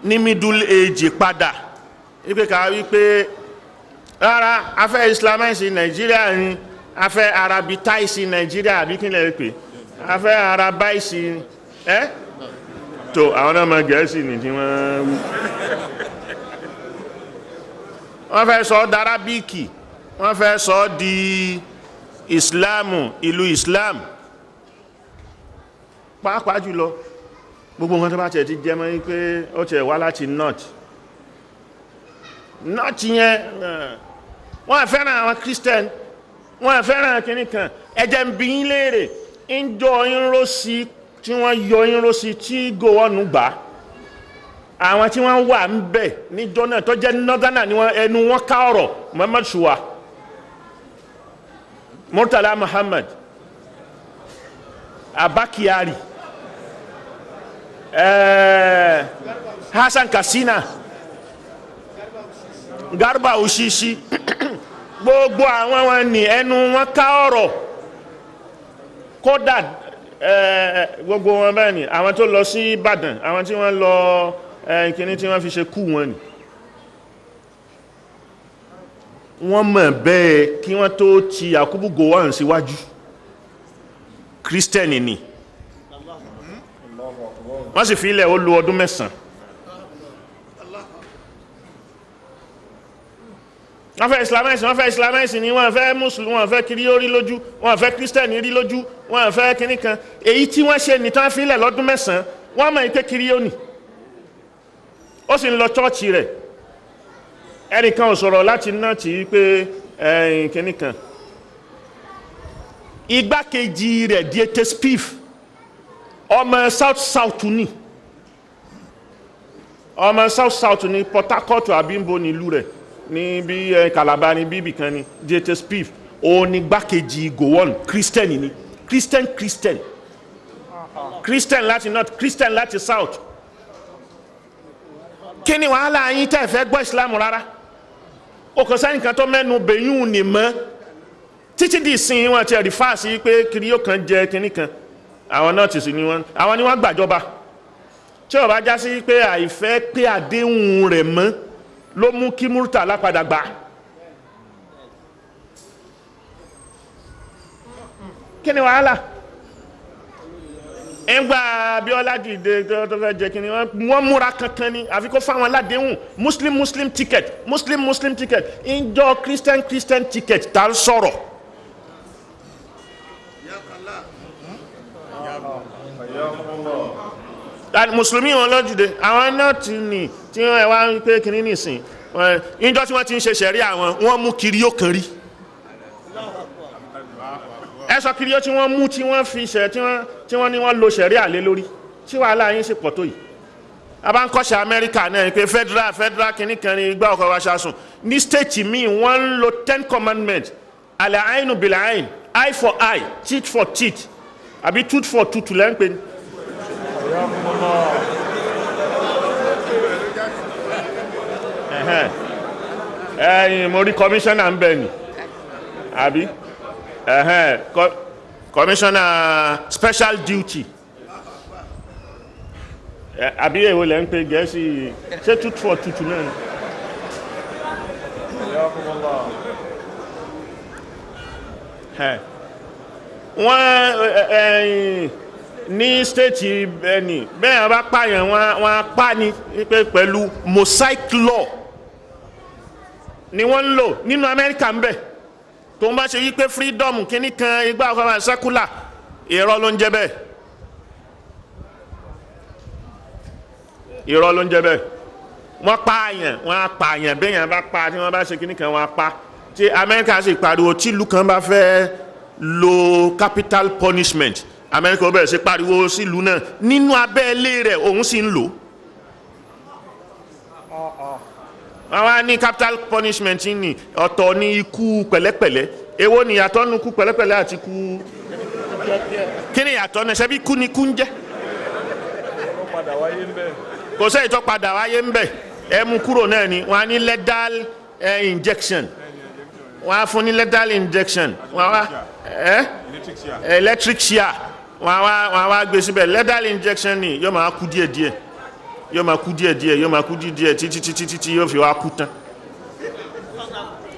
Ní middle age padà wípé ká wípé rárá, a fẹ́ islamize Nàìjíríà ni, a fẹ́ arabitize Nàìjíríà, àbí kí lè pè, a fẹ́ arabize ẹ́ tó àwọn náà mọ Gẹ̀ẹ́sì ní tí wọ́n wí. Wọ́n fẹ́ sọ ọ́ darabíkì, wọ́n fẹ́ sọ ọ́ di Islamu, ìlú Islam pàápàá jùlọ. Gbogbo nǹkan tó bá tẹ̀ ti jẹ́ mọ́ wípé ó tẹ̀ wá láti north, north yẹn, wọ́n fẹ́ràn àwọn Christian, wọ́n fẹ́ràn kìnnì kan. Ẹjẹ́ ń bi yín léèrè, ń jọ Ironsi tí wọ́n yọ Ironsi tí Gowon gbà, àwọn tí wọ́n wà ń bẹ̀ níjọ́ náà tó jẹ́ northerner ni wọ́n ẹnu wọn ká ọ̀rọ̀. Muhammad Shuwa, Murtala Muhammad, Abba Kyari, Hassan Katsina, Garba Ushishi, gbogbo àwọn wọn ní ẹnu wọn ká ọ̀rọ̀. Kódà gbogbo wọn bẹ́ẹ̀ ni àwọn tó lọ sí Ìbàdàn, àwọn tí wọ́n lọ kíní tí wọ́n fi ṣe kú wọn ni wọ́n mọ̀ bẹ́ẹ̀ kí wọ́n tó ti Yakubu Gowon síwájú. Kírísítẹ́nì ni wọ́n sì fi ilẹ̀, ó lo ọdún 9. Wọ́n fẹ́ islamize, wọ́n fẹ́ islamize ni, wọ́n fẹ́ muslim, wọ́n fẹ́ kiri ó rí lójú, wọ́n fẹ́ kírísítẹ́nì rí lójú, wọ́n fẹ́ kíní kan. Èyí tí wọ́n ṣe nìtàn fi ilẹ̀ lọ́dún 9, wọ́n mọ̀ ike kiri ó nì, ó sì ń lọ chọ́ọ̀chì rẹ̀. Ẹnìkan ò sọ̀rọ̀ láti náà tí pé ẹ̀yìn kíní kan. Igbákejì rẹ̀, Diete Spiff, ọmọ South South ní, ọmọ South South ní Port Harcourt àbímbó nílùú rẹ̀, ní bí Calabar ní bíbì kan ní. Diete Spiff, òun ní igbákejì Gowon. Christian ni, Christian, Christian, Christian láti north, Christian láti south. Kí ni wàhálà yín tẹ́ fẹ́ gbọ́ Islam rárá? O kò sẹ́yìn kan tó mẹ́nu bẹ̀yún ní mọ́ títí di ìsìn. Wọn ti ẹ̀rí fáàsì pé kiri yóò kan jẹ kinní kan. Àwọn náà ti sì ní wọn, àwọn ni wọ́n gbàjọba. Tí ó bá já sí pé àìfẹ́ pé àdéhùn rẹ̀ mọ́ ló mú kí Murtala padà gbà. Kí ni wàhálà ńgbà Abíọ́lá dìde tó fẹ́ jẹ kí ni wọ́n múra kankan ni, àfi kó fáwọn aládéhùn Muslim Muslim ticket, Muslim Muslim ticket, ìjọ Christian Christian ticket tá ń sọ̀rọ̀. Mùsùlùmí wọn ló dìde, àwọn náà ti ní tí wọ́n wá ń pé kínní nìsín. Ìjọ tí wọ́n ti ń ṣe ṣẹ̀rí, àwọn wọ́n mú kiri yóò kan rí. Ẹ sọ kiri yóò tí wọ́n mú, tí wọ́n fi ṣẹ̀, tí wọ́n ní wọ́n lo ṣẹ̀rí àlé lórí, tí wàhálà yín sì pọ̀ tó yìí. A bá ń kọ́ṣẹ́ Amẹ́ríkà náà pé federal, federal kìíní kan ní igbá ọkọ̀ wa ṣaṣùn. Ní state míì, wọ́n ń lo 10 commandments, àlẹ́ àìnù bìlẹ̀ àìn, eye for eye, teeth for teeth, àbí tooth for tooth lẹ́ ń pè ní. Ẹ̀yin mo rí kọmíṣánná ń bẹ̀ ni, àbí kọmíṣánná special duty, àbí èwo lẹ́ ń pè Gẹ̀ẹ́sì? Ṣé tooth for tooth náà ni? Wọ́n ẹ̀yìn ní stéètì ẹni bẹ́ẹ̀ bá pààyàn, wọ́n á pa ni pé pẹ̀lú mosaic law ni wọ́n ń lò nínú Amẹ́ríkà ń bẹ̀. Tó ń bá ṣe wípé freedom kíní kan igbá ọkọ̀ máa secular, irọ́ ló ń jẹ́ bẹ́ẹ̀, irọ́ ló ń jẹ́ bẹ́ẹ̀. Wọ́n pààyàn, wọ́n á pààyàn bẹ́yàn bá pa, tí wọ́n bá ṣe kíní kan, wọ́n á pa. Tí Amẹ́ríkà sì pariwo, tí ìlú kan bá fẹ́ lo capital punishment, Amẹ́ríkà ó bẹ̀rẹ̀ sí pariwo sílùú náà nínú abẹ́lé rẹ̀, òun sì ń lò. Wọ́n wá ní capital punishment ní ọ̀tọ̀ ní ikú pẹ̀lẹ́pẹ̀lẹ́. Èwo ni ìyàtọ̀ nínú ikú pẹ̀lẹ́pẹ̀lẹ́ àti ikú? Kí ni ìyàtọ̀ náà? Ṣebí ikú ni ikú ń jẹ́? Kò sẹ́yìn tó padà wáyé ń bẹ̀. Ẹ mú kúrò náà ni wọ́n á ní lethal injection, wọ́n á fún ní lethal injection, wọ́n á wá electric chair, wọ́n á wá gbé síbẹ̀. Lethal injection ni yóò máa kú díẹ̀díẹ̀. Yóò máa kú díẹ̀ díẹ̀, yóò máa kú díẹ̀ díẹ̀, títí títí títí yóò fi wá kú tán.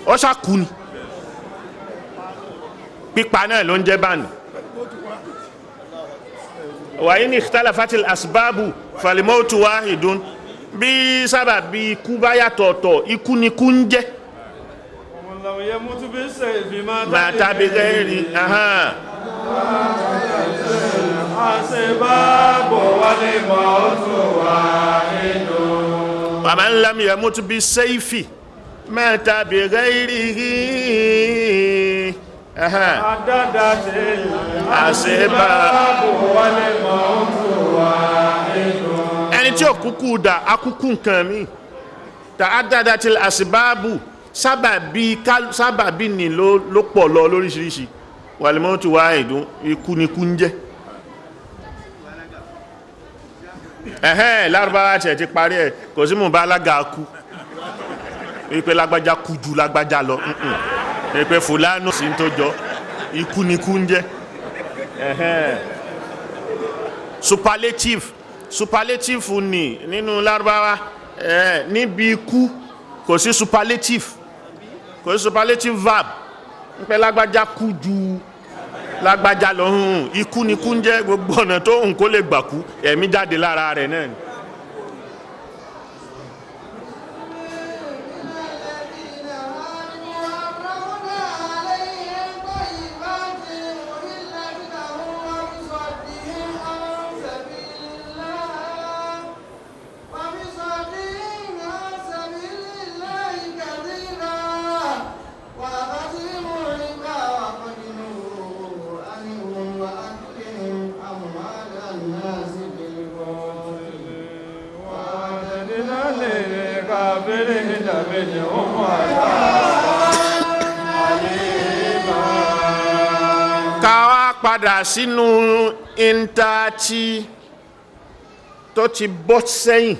Ó ṣàkú ni. Pípa náà ló ń jẹ́ báni. Wàyí ní ikhtalafatil asbábù falimautu wahidun. Bí sábà bí ikú bá yàtọ̀ọ̀tọ̀, ikú ni kú ń jẹ́. Máa tàbí gẹ́rì ahán. Wa man lam yamut bi sayfi mata bi ghairihi. Àṣebáàbò. Ẹni tí ò kúkú dà akúkú nǹkan mi. Ta'addadatil asbáàbù, sábàbí ni ló pọ̀ lọ lóríṣiríṣi. Wal mautu wahidun, ikú ni kú ń jẹ́. Ẹ̀hẹ́n, lárúbáwá tiẹ̀ ti parí ẹ̀, kò sí mùbálágà kú wípé lágbájá kú ju lágbájá lọ, wípé fúlánù sí tó jọ, ikú ni kú ń jẹ́. Ẹ̀hẹ́n, superlative, superlative ni nínú lárúbáwá. Níbi ikú kò sí superlative, kò sí superlative verb ń pẹ́ lágbájá kú ju lágbájá lọ. Hùn, ikú ni kú ń jẹ́. Gbogbo ọ̀nà tó hùn kó lè gbà kú, ẹ̀mí jáde lára rẹ̀ náà ni. Ká wá padà sínú ìntàtí tó ti bọ́ sẹ́yìn,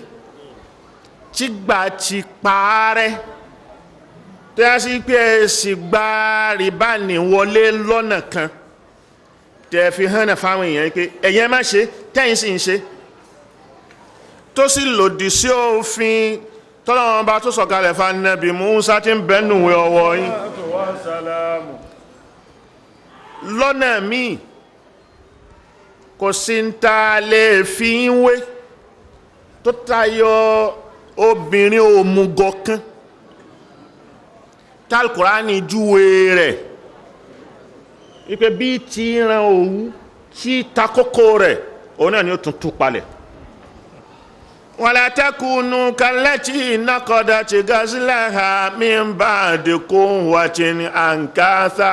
tí gbà ti parẹ́, tó yá sí pé ẹ sì gba rìbá ní wọlé lọ́nà kan tẹ́ fi hànà fáwọn èèyàn pé ẹ̀yin ẹ má ṣe, tẹ́yìn sì ń ṣe, tó sì lòdì sí òfin tọ́lọ́wọ́n bá tó sọ̀kalẹ̀ fa Nábì Mùsá tí ń bẹ́nùwé ọwọ́ yín lọ́nà míì. Kò sí ń ta lè fi ń wé tó tayọ obìnrin òmùgọ̀ kan tálkùránì júwe rẹ̀ wípé bí ti ran òwú tí takókò rẹ̀, òun náà ni ó tún tú palẹ̀. Wala takunu kallati naqadat ghazlaha min ba'di quwwatin ankatha.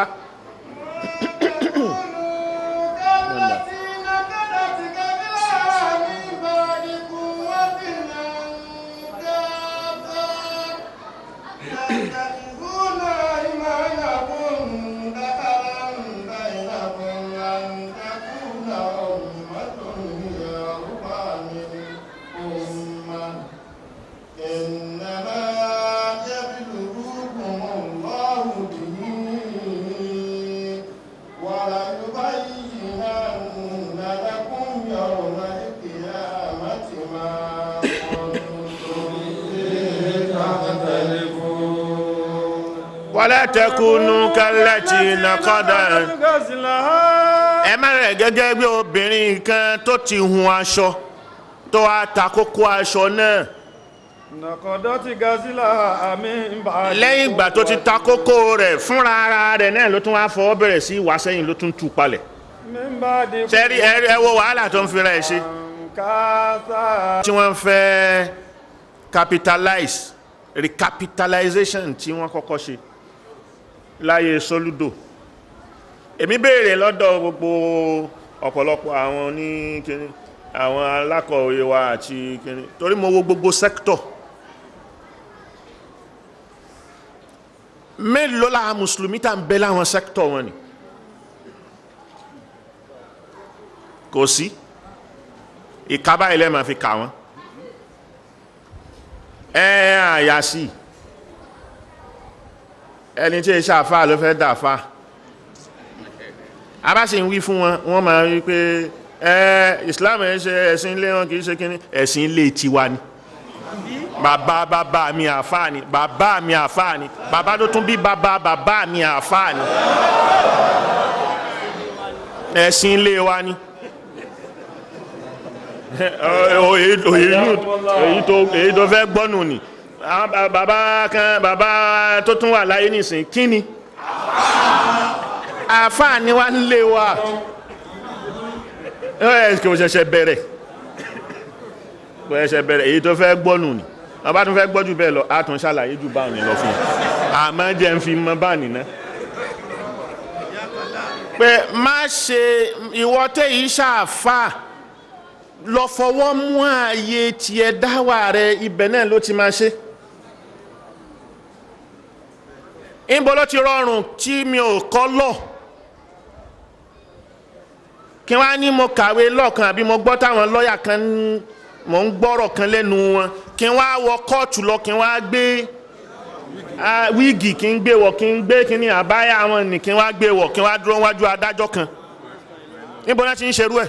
Wala takunu kallati naqadat. Ẹ má rẹ̀ gẹ́gẹ́ bí obìnrin kan tó ti hun aṣọ, tó wá ta kókó aṣọ náà lẹ́yìn ìgbà tó ti ta kókó rẹ̀ fúnra ara rẹ̀ náà, ló tún wá fọwọ́ bẹ̀rẹ̀ sí wá sẹ́yìn, ló tún tú palẹ̀. Sẹ́rí, ẹ wo wàhálà tó ń fira ẹ̀ ṣe. Tí wọ́n fẹ́ capitalize, recapitalization tí wọ́n kọ́kọ́ ṣe láyé Soludo, èmi béèrè lọ́dọ̀ gbogbo ọ̀pọ̀lọpọ̀ àwọn ní kíní, àwọn alákọ̀wé wa àti kíní, torí mo wo gbogbo sector, mélòó la mùsùlùmí tá ń bẹ láwọn sector wọn ni? Kò sí. Ìkábá ilẹ̀ ma fi kà wọ́n. Ẹ àyà sí ẹni tí iṣẹ́ àfáà ló fẹ́ dàfáà. A bá sì ń wí fún wọn, wọ́n máa wí pé Islam ẹ̀ ṣe ẹ̀sìn ilé wọn kìí ṣe kíní, ẹ̀sìn ilé tiwa ni. Bàbá bàbá mi àfáà ni, bàbá mi àfáà ni, bàbá tó tún bí bàbá bàbá mi àfáà ni, ẹ̀sìn ilé wa ni. Èyí tó fẹ́ gbọ́nù ni bàbá kan, bàbá tó tún wà láyé nìsín kí ni àfáà ni wá ń lé wa. Kò ṣẹ̀ṣẹ̀ bẹ̀rẹ̀, kò ṣẹ̀ṣẹ̀ bẹ̀rẹ̀. Èyí tó fẹ́ gbọ́nù ni bàbá tó fẹ́ gbọ́ jù bẹ́ẹ̀ lọ, á tún ṣàlàyé jù báwọn ní lọ fún un, àmọ́ jẹ́ ń fi mọ́ bá nìna pé má ṣe ìwọ tẹ́ yìí ṣàfà lọ fọwọ́ mú ààyè tiẹ̀ dáwà rẹ, ibẹ̀ náà ló ti máa ṣe. Ìbò ló ti rọrùn tí mi ò kọ́ lọ kí wọ́n á ní mo kàwé lọ́ọ̀kan àbí mo gbọ́ táwọn lọ́ọ̀yà kan mò ń gbọ́rọ̀ kan lẹ́nu wọn, kí wọ́n á wọ kóòtù lọ, kí wọ́n á gbé wíìgì, kí n gbé wọ̀, kí n gbé kí ní àbáyá wọn ní, kí wọ́n á gbé wọ̀, kí wọ́n á dúró wájú adájọ́ kan. Níbo náà ti ń ṣerú ẹ̀?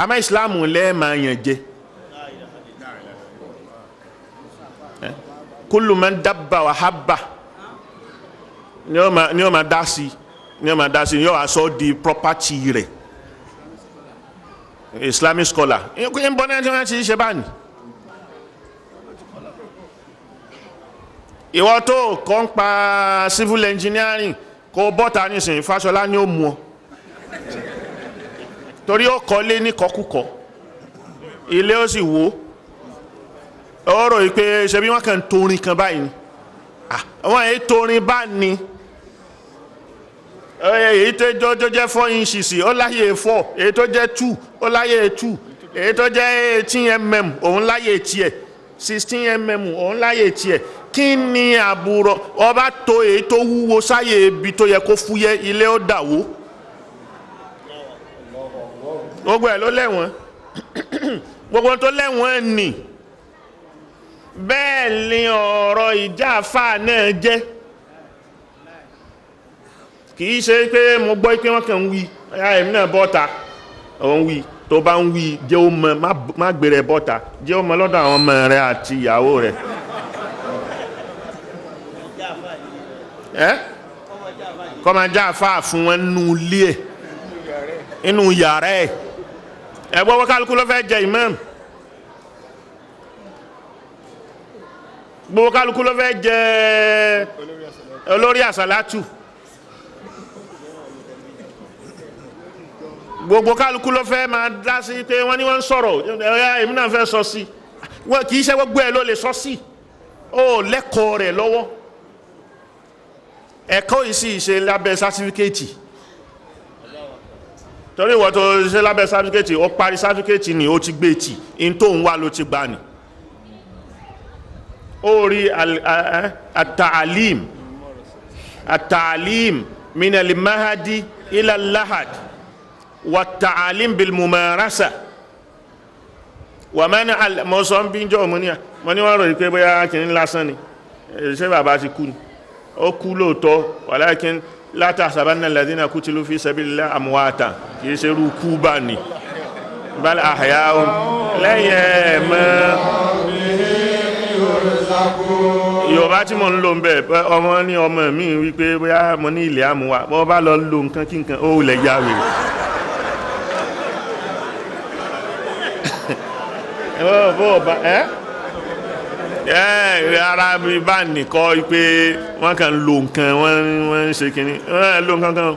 Àmọ́ ìsìláàmù lẹ́ẹ̀máa yàn jẹ. Kullu man dabba wa habba ni ó máa dá sí, ni ó máa dá sí, yóò wá sọ di property rẹ̀. Islamic scholar ń bọ́ náà tí wọ́n ti ṣe báyìí. Ìwọ tó kọ́ ń pa civil engineering kó bọ́ta nísìnyí, Fáṣọlá ni ó mú ọ, torí ó kọ́lé ní kọkúkọ, ilé ó sì wó. Ó rò pé ṣe bí wọ́n kàn ń torin kan báyìí ni, wọ́n èyí torin bá ní èyí tó jẹ́ 4 inches ó láyé 4, èyí tó jẹ́ 2 ó láyé 2, èyí tó jẹ́ 18 mm òun láyé tiẹ̀, 16 mm òun láyé tiẹ̀. Kí ni àbúrò ọba tó èyí tó wúwo sáyé ibi tó yẹ kó fúyẹ́, ilé ó dàwó. Gbogbo ẹ̀ ló lẹ́wọ̀n, gbogbo tó lẹ́wọ̀n nì. Bẹ́ẹ̀ ni ọ̀rọ̀ ìjáfà náà jẹ́. Kìí ṣe pé mo gbọ́ pé wọ́n kàn ń wí, èmi náà bọ́ta òun wí. Tó bá ń wí jẹ́ ó mọ, má gbé rẹ̀ bọ́ta, jẹ́ ó mọ lọ́dọ̀ àwọn ọmọ rẹ̀ àti ìyàwó rẹ̀. Kọ́ máa jáfà fún wọn nínú ilé ẹ̀, inú yàrá ẹ̀. Ẹ̀gbọ́n wọ́n kálukú ló fẹ́ jẹ imam, gbogbo kálukú ló fẹ́ jẹ olórí àsàlátù, gbogbo kálukú ló fẹ́ máa dá sí pé wọ́n ní wọ́n ń sọ̀rọ̀, ẹ̀yà èmi náà fẹ́ sọ sí. Wọ́n kìí ṣe gbogbo ẹ̀ ló lè sọ sí, ó lẹ́kọ̀ọ́ rẹ̀ lọ́wọ́. Ẹ̀kọ́ yìí sì ṣe lábẹ́ sátífíkẹ́ẹ̀tì, torí ìwọ tó ṣe lábẹ́ sátífíkẹ́ẹ̀tì, ó parí sátífíkẹ́ẹ̀tì ni ó ti gbé tì, in tó ń wá ló ti gbà ní. Ó rí àtàlím, àtàlím minal mahadi ila lahad wa tàlím bil mumarasa wà mẹ́ni mọ́ sọ ń bí jọ mọ́ ní à mọ́ ní wọ́n rò pé bóyá kìí lásán ni, ṣé bàbá ti kú ni? Ó kú lóòótọ́, walakin la tahsabanna alladhina kutilu fi sabilillahi amwata, kìí ṣe irú kú bá ní, bal ahya'un lẹ́yìn ẹ̀ mọ́. Yorùbá tí mo ń lò ń bẹ̀, ọmọ ní ọmọ mi wípé bóyá mo ní ilẹ̀ àmúwa, bọ́ bá lọ lo nǹkan kí nǹkan ó lẹ̀ ya wèrè. Ara mi bá nìkọ́ pé wọ́n kàn lo nǹkan, wọ́n ń ṣe kìíní, wọ́n lo nǹkan kan,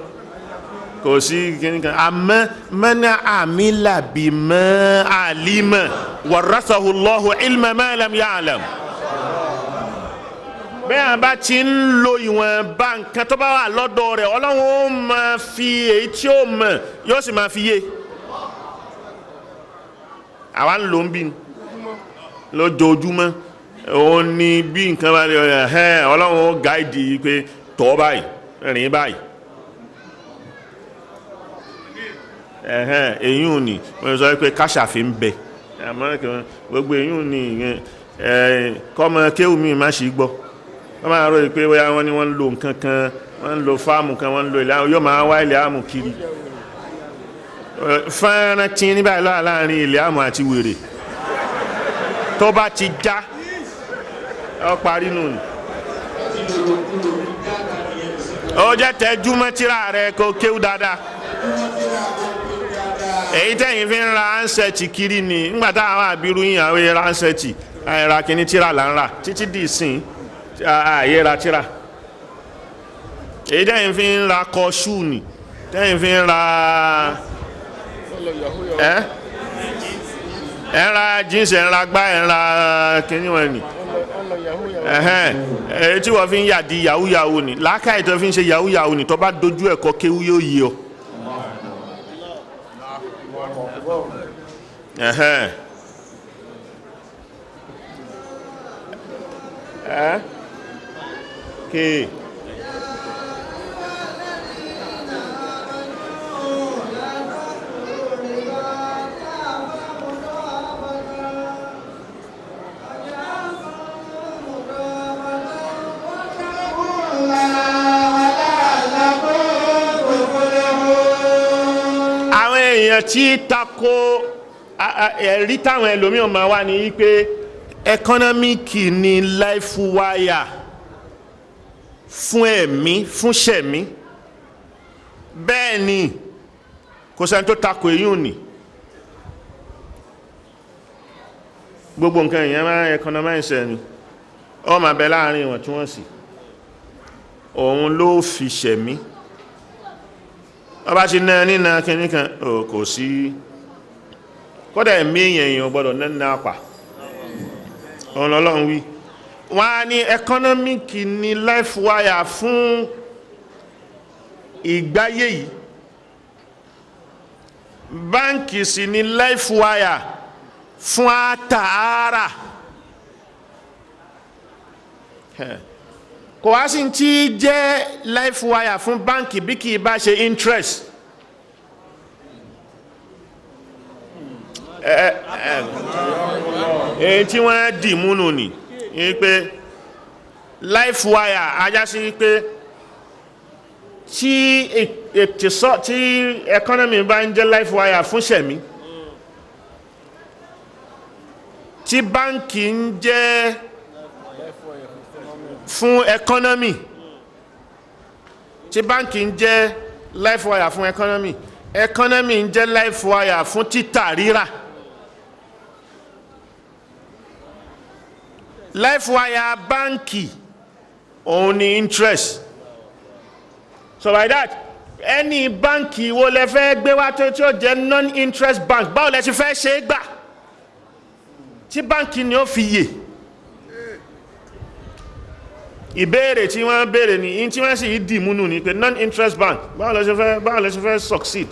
kò sí kìíní kan. Àmọ́ man amila bima alima warathahu Allahu ilma ma lam ya'lam. Bẹ́ẹ̀ bá ti ń lo ìwọ̀n bá nǹkan tó bá wà lọ́dọ̀ rẹ̀, Ọlọ́run ó máa fi èyí tí ó mọ̀ yóò sì máa fi yé. Àwa ń lò ń bí lójoojúmọ́, òun ni bí nǹkan bá rí ẹ̀, Ọlọ́run ó gáìdì pé tọ́ báyìí, rìn báyìí. Ẹ̀hẹ́n, èyí ò ní wọ́n sọ pé káṣàfi ń bẹ, àmọ́ gbogbo èyí ò ní kọ́mọ kéwù mi má ṣì gbọ́. Wọ́n máa rò pé bóyá wọ́n ní wọ́n ń lo nǹkan kan, wọ́n ń lo fáàmù kan, wọ́n ń lo ilẹ̀ àmù, yóò máa wá ilẹ̀ àmù kiri. Fẹ́ràn tí ní báyìí lọ́wọ́ láàrin ilẹ̀ àmọ́ àti wèrè tó bá ti já ọ parí nù ni. Ó jẹ́ tẹ́júmọ́ tíra rẹ kó kéwú dáadáa. Èyí tẹ́yìn fi ń ra ánsẹ̀tì kiri ni nígbà táwọn àbírú yìí àwọn èèrà ánsẹ̀tì àìra kìíní tíra là ń rà títí di ìsìn ààyè ra tíra. Èyí tẹ́yìn fi ń ra kọṣú ni tẹ́yìn fi ń ra ẹ́ ẹ̀ ń ra jíǹsì, ẹ̀ ń ra gbá, ẹ̀ ń ra kìíní wọn ni. Ẹ̀hẹ́n, èyí tí wọ́n fi ń yàdí yahoo yahoo ni làákàyè tó fi ń ṣe yahoo yahoo ni tó bá dojú ẹ̀kọ́ kéwú yóò yí ọ. Ẹ̀hẹ́n. Ẹ́ kéè. Àwọn èèyàn tí tako ẹ̀rí táwọn ẹlòmíràn máa wà ní wípé economic ni life wire fún ẹ̀mí, fún ṣẹ̀mí. Bẹ́ẹ̀ ni, kò sẹ́ni tó tako èyí ò ní. Gbogbo nǹkan èèyàn máa economize ẹni, ó máa bẹ láàrin ìwọ̀ntúnwọ̀nsì, òun ló fi ṣẹ̀mí. Ọba ti ná nínà kìíní kan, ò kò sí kódà ẹ̀mí èèyàn, èèyàn gbọ́dọ̀ nínà apà. Òun lọ́lọ́run wí. Wọ́n á ní economic ní life wire fún ìgbáyé yìí, báńkì sì ní life wire fún àtàárà. Kò wá sí tí jẹ́ life wire fún báńkì bí kì í bá ṣe interest. Èyí tí wọ́n dì múnú ni ní pé life wire ajá sí pé tí ètìsọ́ tí economy bá ń jẹ́ life wire fún ṣẹ̀mí, tí báńkì ń jẹ́ fún economy, tí báńkì ń jẹ́ life wire fún economy, economy ń jẹ́ life wire fún títà rírà. Life wire báńkì òun ni interest. So by that, any báńkì wo lẹ fẹ́ gbé wá tó tí ó jẹ́ non-interest bank, báwo lẹ ti fẹ́ ṣe é gbà tí báńkì ni ó fi yè? Ìbéèrè tí wọ́n béèrè ní in tí wọ́n sì dì múnú ní pé non-interest bank, báwo lẹ ṣe fẹ́ succeed?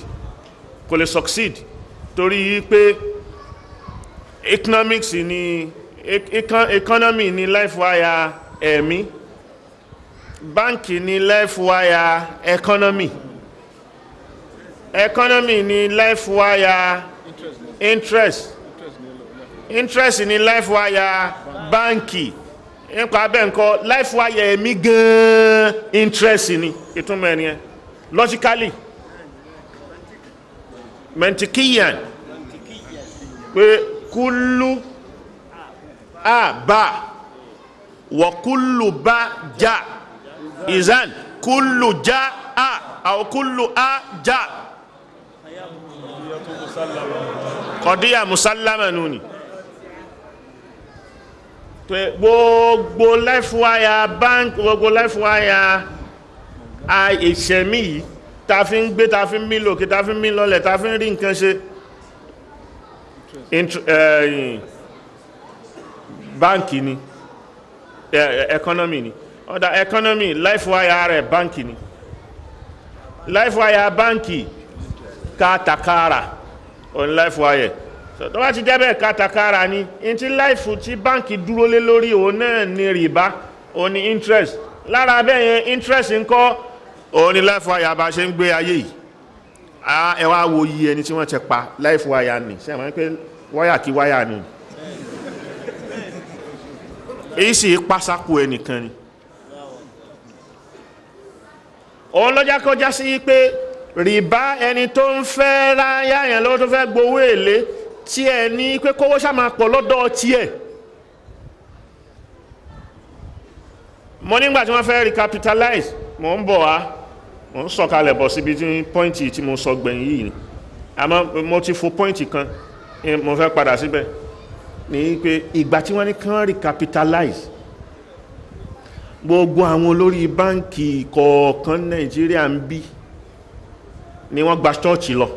Kò lè succeed torí pé economics ni economy ni life wire ẹ̀mí, báńkì ni life wire economy, economy ni life wire interest, interest ni life wire báńkì. Nípa abẹ́ nǹkan, life wire ẹ̀mí gan-an interest ni. Ìtumọ̀ ẹni ẹ logically, mentikiyan, pé kúlú a bá wà kúlù bá já ìzán kúlù já a àwọn kúlù a já kọ̀díyà musallama nù ni pé gbogbo life wire bank, gbogbo life wire a ìṣẹ̀mí yìí ta fi ń gbé, ta fi ń mí lòkè, ta fi ń mí lọlẹ̀, ta fi ń rí nǹkan ṣe, báǹkì ni, economy ni. Ọ̀dà economy, life wire rẹ̀ báǹkì ni. Life wire báǹkì kátàkárà on life wire. So tó bá ti jẹ́ bẹ́ẹ̀, kátàkárà ni in tí life tí báǹkì dúró lé lórí, òun náà ni rìbá, òun ni interest. Lára bẹ́ẹ̀ yẹn, interest ńkọ́? Òun ni life wire bá ṣe ń gbé ayé yìí. Ẹ wá wo iye ẹni tí wọ́n ti pa. Life wire ni ṣe àwọn pé wáyà kí wáyà ni èyí sì pásákò ẹnìkan ni. Òun lọ́jà kọjá sí pé Rìbá, ẹni tó ń fẹ́ ráyà yẹn lọ́wọ́ tó fẹ́ gbowó èlé tí ẹ ní pé kówó ṣá máa pọ̀ lọ́dọ̀ tiẹ̀. Mo nígbà tí wọ́n fẹ́ recapitalize, mo ń bọ̀ wá, mo ń sọ̀kalẹ̀ bọ̀ síbi tí pọ́ìntì tí mo sọ gbẹ̀yìn yìí ni. Àmọ́ mo ti fo pọ́ìntì kan, mo fẹ́ padà síbẹ̀ ní pé ìgbà tí wọ́n ní kán recapitalize, gbogbo àwọn olórí báǹkì kọ̀ọ̀kan Nàìjíríà ń bí ni wọ́n gba ṣọ́ọ̀ṣì lọ.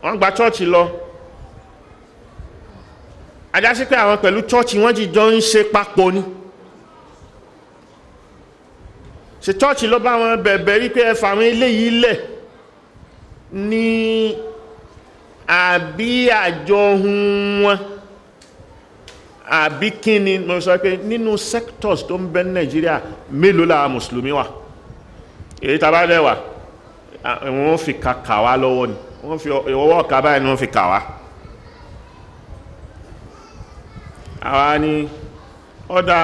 Wọ́n gba ṣọ́ọ̀ṣì lọ, ajásí pé àwọn pẹ̀lú ṣọ́ọ̀ṣì wọ́n jíjọ ń ṣe papọ̀ ni. Ṣe ṣọ́ọ̀ṣì ló bá wọn bẹ̀bẹ̀ rí pé ẹ fà àwọn eléyìí lẹ̀ ní àbí àjọ ohun wọn àbí kí ni? Mo sọ pé nínú sectors tó ń bẹ ní Nàìjíríà, mélòó la mùsùlùmí wà? Èyí tá bá dẹ̀ wà, wọ́n fi kà wá lọ́wọ́ ni, wọ́n fi ọwọ́ ọ̀ka báyìí ni wọ́n fi kà wá. Àwa ni ọ̀dà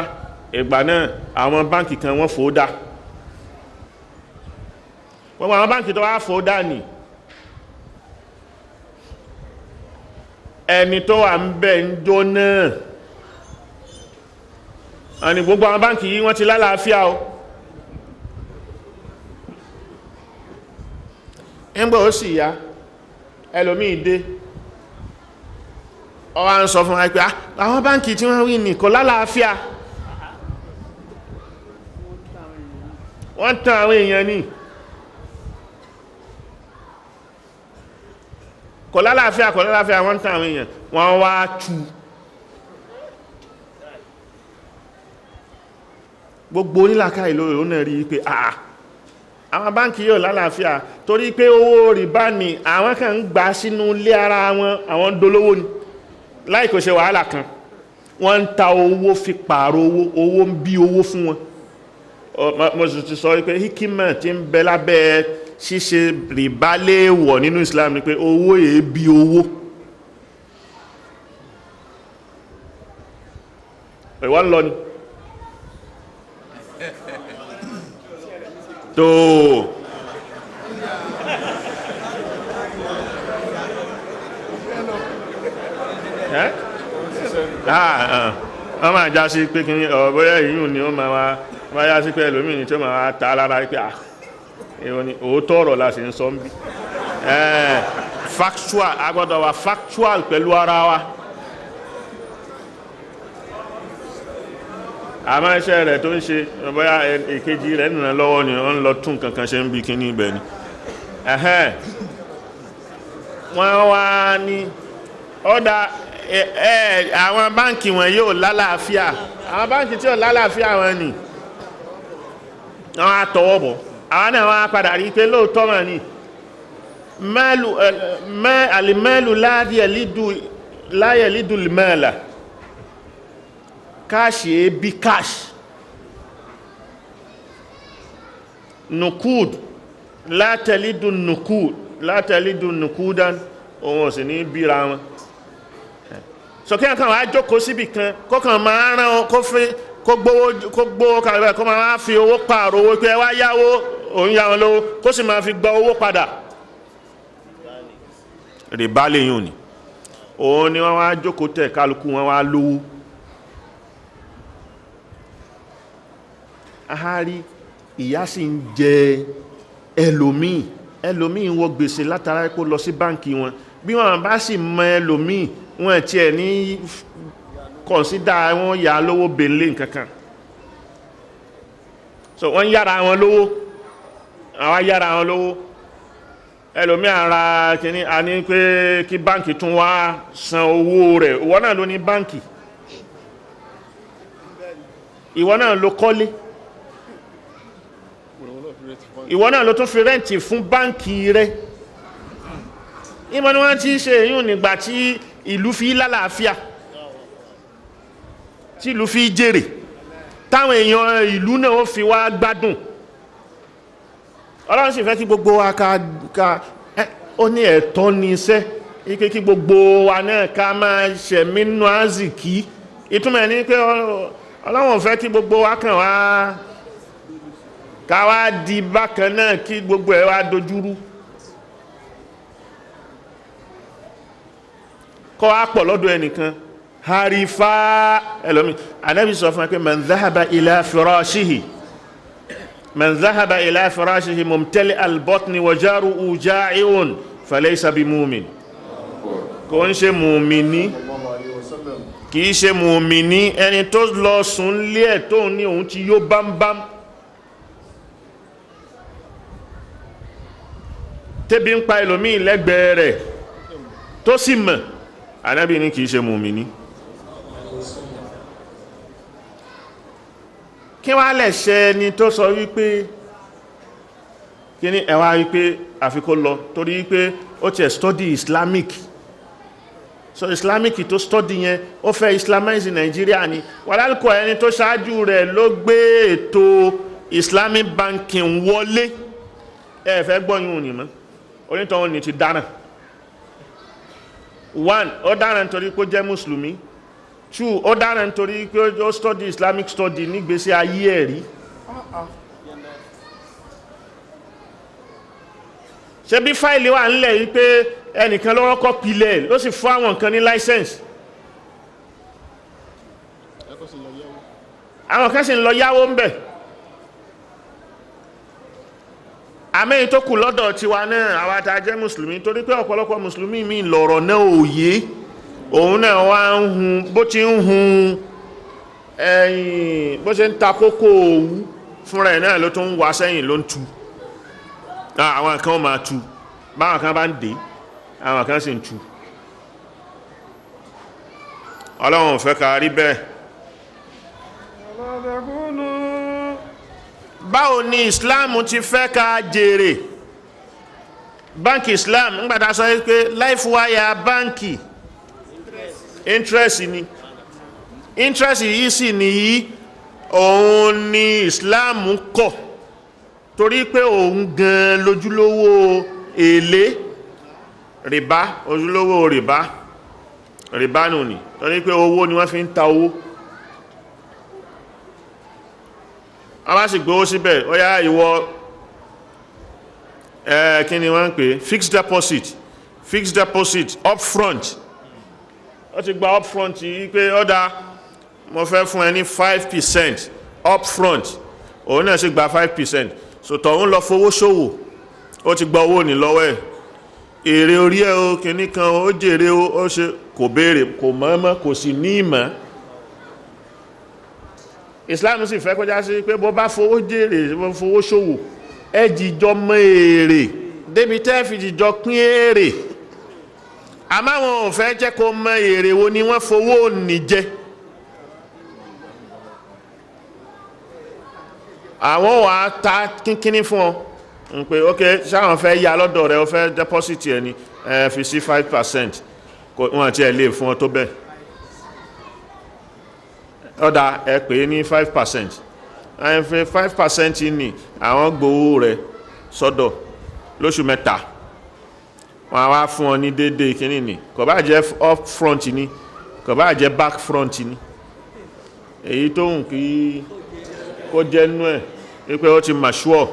ìgbà náà, àwọn báǹkì kan wọ́n fòó dá wọ́n, àwọn báǹkì tó wá fòó dá ní ẹni tó wà ń bẹ̀ ń jó náà àni gbogbo àwọn báǹkì yìí wọ́n ti lálàáfíà o. Ẹgbẹ́ ó sì yá, ẹlòmíì dé, ó wá ń sọ fún wa pé àwọn báǹkì tí wọ́n wí ní kò lálàáfíà, wọ́n tàn àwọn èèyàn ní, kò lálàáfíà, kò lálàáfíà, wọ́n tàn àwọn èèyàn. Wọ́n wá tú gbogbo onílàkà ìlú náà rí pé àà, àwọn báǹkì yóò lálàáfíà, torí pé owó rìbá ni àwọn kan ń gbà sínú ilé ara wọn, àwọn dolówó ni láì kò ṣe wàhálà kan. Wọ́n ń ta owó fi pààrọ̀ owó, owó ń bí owó fún wọn. Mo sì ti sọ pé hikima tí ń bẹ lábẹ́ ṣíṣe rìbá léèwọ̀ nínú Islam ni pé owó èé bí owó. Ìwọ ń lọ ni tó ẹ́ wọ́n máa já sí pé kíní ọ̀bọ̀yá ìyún ni ó máa wá wá yá sí pé ẹlòmíì tí ó máa wá ta lára pé à èwo ni òótọ́ ọ̀rọ̀ la sì ń sọ ń bí. Factual, a gbọ́dọ̀ wà factual pẹ̀lú ara wa. Àmọ́ iṣẹ́ rẹ̀ tó ń ṣe, bóyá èkejì rẹ̀ nìran lọ́wọ́ ni ó ń lọ tún kankan ṣe ń bí kíní ibẹ̀ ni. Wọ́n wá ní ọ̀dà àwọn báǹkì wọn yóò lálàáfíà, àwọn báǹkì tí ò lálàáfíà wọn ni wọ́n á tọwọ́ bọ̀. Àwọn náà wọ́n á padà rí pé lóòótọ́ mà ní àlìmẹ́lù láyẹ̀lídù lìmẹ́là, káàṣì ebi káàṣì nukud látẹ̀lídù nukud látẹ̀lídù nukudan, òun ò sì ní bíra wọn. Sọ̀kí àkàn wá jókòó síbì kan kọ́kàn máa rán kó fi kó gbówó kàrẹ̀, kó máa fi owó pààrọ̀ owó pé wá yáwó, òun yá wọn lówó, kó sì máa fi gba owó padà. Rìbá lèyìn ni òun ni wọ́n wá jókòó tẹ̀, kálukú wọn wá lówó. Ahari ìyá sì ń jẹ ẹlòmíì, ẹlòmíì wọ gbèsè látara kó lọ sí báǹkì wọn. Bí wọ́n bá sì mọ ẹlòmíì, wọ́n tiẹ̀ ní kọ̀nsídà wọn yà lówó bèlè nǹkankan. So wọ́n yára wọn lówó, àwa yára wọn lówó. Ẹlòmíì ara kìíní a ní pé kí báǹkì tún wá san owó rẹ̀. Ìwọ náà ló ní báǹkì, ìwọ náà ló kọ́lé, ìwọ náà ló tún fi rẹ́ǹtì fún báǹkì rẹ̀. Ìmọ̀ ni wọ́n ti ṣe èyún nígbà tí ìlú fi lálàáfíà, tí ìlú fi jèrè, táwọn èèyàn ìlú náà ó fi wá gbádùn. Ọlọ́run sì fẹ́ kí gbogbo wa ká ó ní ẹ̀tọ́ ní iṣẹ́ ike kí gbogbo wa náà ká máa ṣẹ̀mí nínú àzìkí. Ìtumọ̀ ní pé Ọlọ́run fẹ́ kí gbogbo wa kàn wá ká wá di bákan náà, kí gbogbo ẹ̀ wá dojúrú, kọ́ wá pọ̀ lọ́dọ̀ ẹnìkan harifa ẹlòmí. Ànábì sọ fún wa pé man dhahaba ila firashihi, man dhahaba ila firashihi mumtali al-batni wa jaruhu ja'i'un falaysa bimumin. Kò ń ṣe mùmíní, kìí ṣe mùmíní ẹni tó lọ sùn lé ẹ̀ tó ní òun ti yó bámbám, tẹ́bí ń pa ẹlòmíì lẹ́gbẹ̀ẹ́ rẹ̀ tó sì mọ̀. Ànábì ní kìí ṣe mùmíní. Kí wá lẹ̀ṣẹ̀ ẹni tó sọ wípé kí ní ẹwà wípé àfikó lọ torí wípé ó ti ẹ̀ study Islamic, so Islamic tó study yẹn, ó fẹ́ islamize Nigeria ni. Wàlálùkọ ẹni tó ṣáájú rẹ̀ ló gbé ètò Islamic banking wọlé. Ẹ fẹ́ gbọ́yún òní mọ́, onítọ̀hún ni ti dáràn. 1, ó dáràn nítorí pé ó jẹ́ mùsùlùmí. 2, ó dáràn nítorí pé ó study Islamic study nígbésí ayé ẹ̀ rí. Ṣe bí fáìlì wà nílẹ̀ yìí pé ẹnìkan ló kọ́kọ́ pilẹ̀, ló sì fún àwọn nǹkan ní license, àwọn kan sì ń lọ yáwó ń bẹ̀. Àmẹ́yìn tó kù lọ́dọ̀ tiwa náà, àwa tá a jẹ́ mùsùlùmí, torí pé ọ̀pọ̀lọpọ̀ mùsùlùmí mi lọ̀rọ̀ náà òye òun náà wá ń hun bó ti ń hun ẹ̀yìn, bó ṣe ń ta kókó òwú fúnra ẹ̀ náà ló tún ń wá sẹ́yìn, ló ń tu. Àwọn kan máa tu, báwọn kan bá ń dé, àwọn kan sì ń tu. Ọlọ́run ò fẹ́ ká rí bẹ́ẹ̀. Báwo ni Islam ti fẹ́ ká jèrè? Báńkì Islam ńgbàtà sọ pé life wire báńkì interest ni, interest yìí sì nìyí, òun ni Islam kọ̀, torí pé òun gan lójúlówó èlé rìbá, ojúlówó rìbá, rìbá nù ní, torí pé owó ni wọ́n fi ń ta owó. A bá sì gbówó síbẹ̀, ó yá ìwọ, kí ni wọ́n ń pè, fixed deposit, fixed deposit upfront. Ó ti gba upfront yìí pé ó dá, mo fẹ́ fún ẹ ní 5% upfront, òun náà sì gba 5%. So tọ̀hún lọ fowó ṣòwò, ó ti gba owó ní lọ́wọ́ ẹ̀, èrè orí ẹ̀ o, kìíní kan ó jèrè o, ó ṣe kò béèrè, kò mọ̀ọ́mọ̀, kò sì ní ìmọ̀. Islam sì fẹ́ kọjá sí pé bó bá fowó jèrè, bó fowó ṣòwò, ẹ jìjọ mọ èrè débi tẹ́ fi jìjọ pín èrè. Àmọ́ àwọn ò fẹ́ jẹ́ kó mọ èrè wo ni wọ́n fowó ní jẹ. Àwọn wà á ta kínkínní fún ọ ń pé ok, sáwọn fẹ́ ya lọ́dọ̀ rẹ, o fẹ́ deposit ẹ ní ẹ fi sí 5%, wọ́n àti ẹ̀ lè fún ọ tó bẹ́ẹ̀. Ọ̀dà ẹ pè é ní 5%, ẹ fi 5% ní àwọn gbowó rẹ sọ́dọ̀ lóṣù mẹ́ta, wọ́n á wá fún ọ ní déédéé kínní ni, kò bá jẹ́ up front ni, kò bá jẹ́ back front ni, èyí tó hùn kí kó jẹ́ nú ẹ̀ wípé ó ti mature.